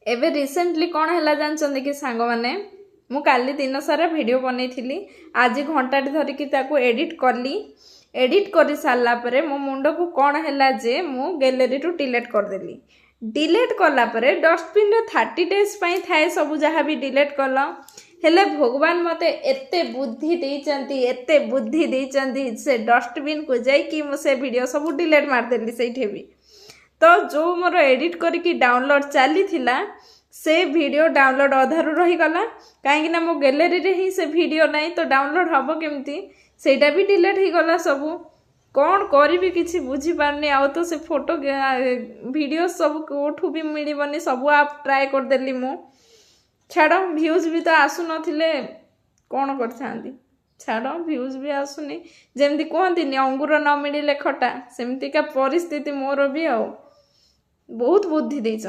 ଏବେ ରିସେଣ୍ଟଲି କ'ଣ ହେଲା ଜାଣିଛନ୍ତି କି ସାଙ୍ଗମାନେ? ମୁଁ କାଲି ଦିନ ସାରା ଭିଡ଼ିଓ ବନେଇଥିଲି, ଆଜି ଘଣ୍ଟାଟେ ଧରିକି ତାକୁ ଏଡ଼ିଟ୍ କଲି। ଏଡ଼ିଟ୍ କରି ସାରିଲା ପରେ ମୋ ମୁଣ୍ଡକୁ କ'ଣ ହେଲା ଯେ ମୁଁ ଗ୍ୟାଲେରୀରୁ ଡିଲେଟ୍ କରିଦେଲି। ଡିଲେଟ୍ କଲା ପରେ ଡଷ୍ଟବିନ୍ରେ 30 ଡେଜ୍ ପାଇଁ ଥାଏ ସବୁ ଯାହା ବି ଡିଲେଟ୍ କଲ। ହେଲେ ଭଗବାନ ମୋତେ ଏତେ ବୁଦ୍ଧି ଦେଇଛନ୍ତି, ଏତେ ବୁଦ୍ଧି ଦେଇଛନ୍ତି, ସେ ଡଷ୍ଟବିନ୍କୁ ଯାଇକି ମୁଁ ସେ ଭିଡ଼ିଓ ସବୁ ଡିଲେଟ୍ ମାରିଦେଲି ସେଇଠି ବି। ତ ଯେଉଁ ମୋର ଏଡ଼ିଟ୍ କରିକି ଡାଉନଲୋଡ଼୍ ଚାଲିଥିଲା, ସେ ଭିଡ଼ିଓ ଡାଉନଲୋଡ଼୍ ଅଧାରୁ ରହିଗଲା, କାହିଁକିନା ମୋ ଗ୍ୟାଲେରୀରେ ହିଁ ସେ ଭିଡ଼ିଓ ନାହିଁ, ତ ଡାଉନଲୋଡ଼୍ ହେବ କେମିତି? ସେଇଟା ବି ଡିଲେଟ୍ ହେଇଗଲା ସବୁ। କ'ଣ କରିବି କିଛି ବୁଝିପାରୁନି। ଆଉ ତ ସେ ଫଟୋ ଭିଡ଼ିଓ ସବୁ କେଉଁଠୁ ବି ମିଳିବନି। ସବୁ ଆପ୍ ଟ୍ରାଏ କରିଦେଲି ମୁଁ। ଛାଡ଼, ଭ୍ୟୁଜ୍ ବି ତ ଆସୁନଥିଲେ, କ'ଣ କରିଥାନ୍ତି? ଛାଡ଼, ଭ୍ୟୁଜ୍ ବି ଆସୁନି। ଯେମିତି କୁହନ୍ତିନି, ଅଙ୍ଗୁର ନ ମିଳିଲେ ଖଟା, ସେମିତିକା ପରିସ୍ଥିତି ମୋର ବି। ଆଉ ବହୁତ ବୁଦ୍ଧି ଦେଇଛ।